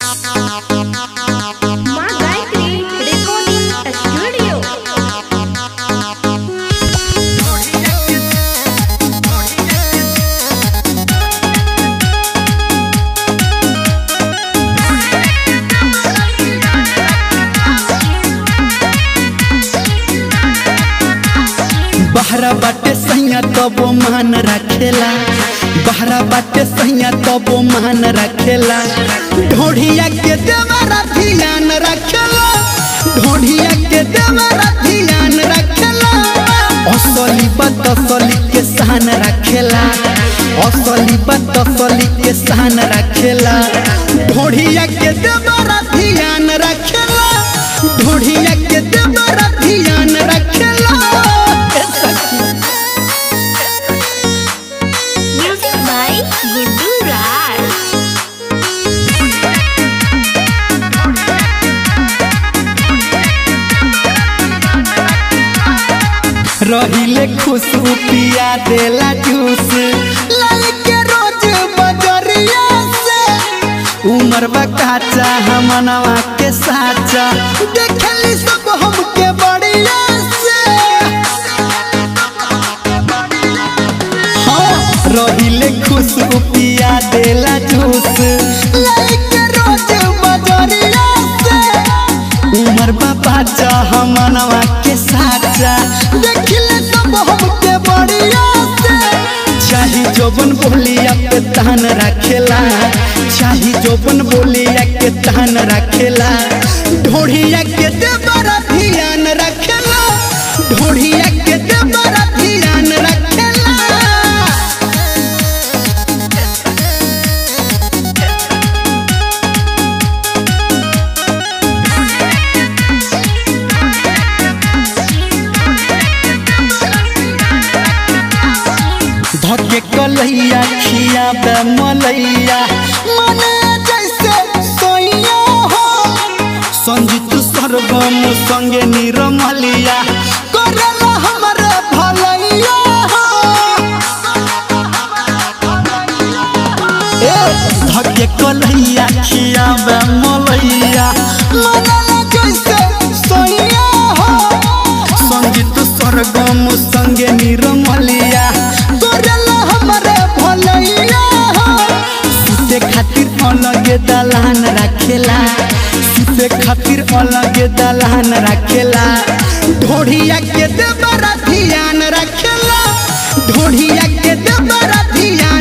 माँ Gayatri recording studio. बहरा बाटे सैया तबो मान रखेला, बहरा बाटे सैया तबो मान रखेला। ढोढ़िया के देवरा ध्यान रखेला, ढोढ़िया के देवरा ध्यान रखेला। असली बात असली के शान रखेला, असली बात असली के शान रखेला। ढोढ़िया के देवरा ध्यान रखेला, ढोढ़िया के देवरा ध्यान रखेला। ए सखी। म्यूजिक बाय गुड्डू राज। रहिले खुश पिया देला जूस, लाल के रोज बजरिया से। उमर बकाचा हमनवा के साचा, देखली सब हमके बढ़िया से। हाँ, रहिले खुश पिया देला जूस, लाल के रोज बजरिया से। उमर बाबा हमनवा के साचा, देखले सब हमके बढ़िया से। चाही जोबन बोलिया पे तान रखेला, चाही जोबन बोलिया के तान रखेला। ढोढ़िया के देवरा ध्यान रखेला, ढोढ़िया के देवरा ध्यान रखेला। धके कलैया खिया बे मलैया, मन जैसे सोइया हो। संजीत सर्वम संगे निरमलिया, करेला हमरे भलैया हो। ए धके कलैया खिया बे मलैया, मन जैसे सोइया हो। संजीत स्वर्गम संगे निरमलिया, तोरेला हमरे भलैया हो। सुते खातिर अलगे दलान रखेला, सुते खातिर अलगे दलान रखेला। ढोढ़िया के देवरा ध्यान रखेला, ढोढ़िया के देवरा ध्यान